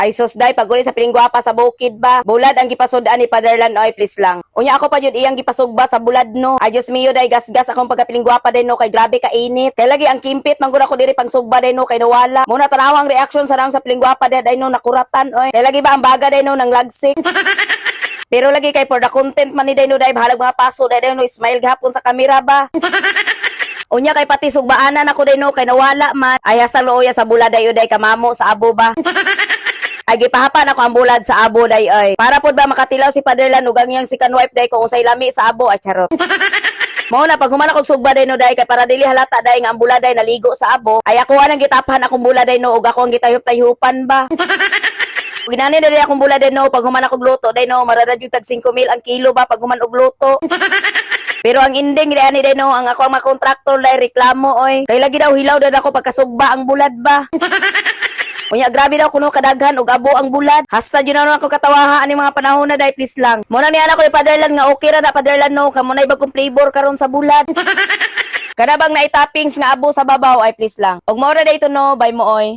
Ay sus day, pag sa pilinggwapa sa bukid ba. Bulad ang gipasud-an ni Paderlan oy, please lang. Unya ako pa jud iyang gipasugba sa bulad no. Ay Diyos mio day, gasgas akong pagkapilingwapa day no, kay grabe ka init. Kay lagi ang kimpit man gud ako diri pang sugba day no, kay nawala. Muna tanawa ang reaction sa naong sa pilingwapa day no, nakuratan oy. Kay lagi ba ang baga day no nang lagsik. Pero lagi kay for the content man ni day no day, bahalag mga paso day no, smile gihapon sa kamera ba. Unya kay pati sugbaanan ako day no, kay nawala man. Ay hasta luoya sa bulad day day, kamamo sa abo ba. Ay gipahapan ako ang bulad sa abo day ay. Para pod ba makatilaw si Paderlan ug ang iyang second wife day kung unsay lami sa abo, ay charot. Mao na pag human ako sugba day no day, kay para dili halata day nga ang bulad day naligo sa abo, ay ako anang gitapahan akong bulad day no, ug ako ang gitayop-tayupan ba. Ug inani na day akong bulad day no, pag human ako luto day no, marada jud tag 5 mil ang kilo ba pag human og luto. Pero ang ending day ani day no, ang ako ang mga kontraktor day reklamo oy. Kay lagi daw hilaw day ako pagkasugba ang bulad ba. Unya grabe daw kuno kadaghan og abo ang bulad. Hasta jud na ako katawaha ani mga panahon na day, please lang. Mo na ni anak ko ipaderlan nga okay ra na, Paderlan no, kamo na bagong flavor karon sa bulad. Kada bang naitoppings nga abo sa babaw ay please lang. Og mao ra day to no, bye mo oy.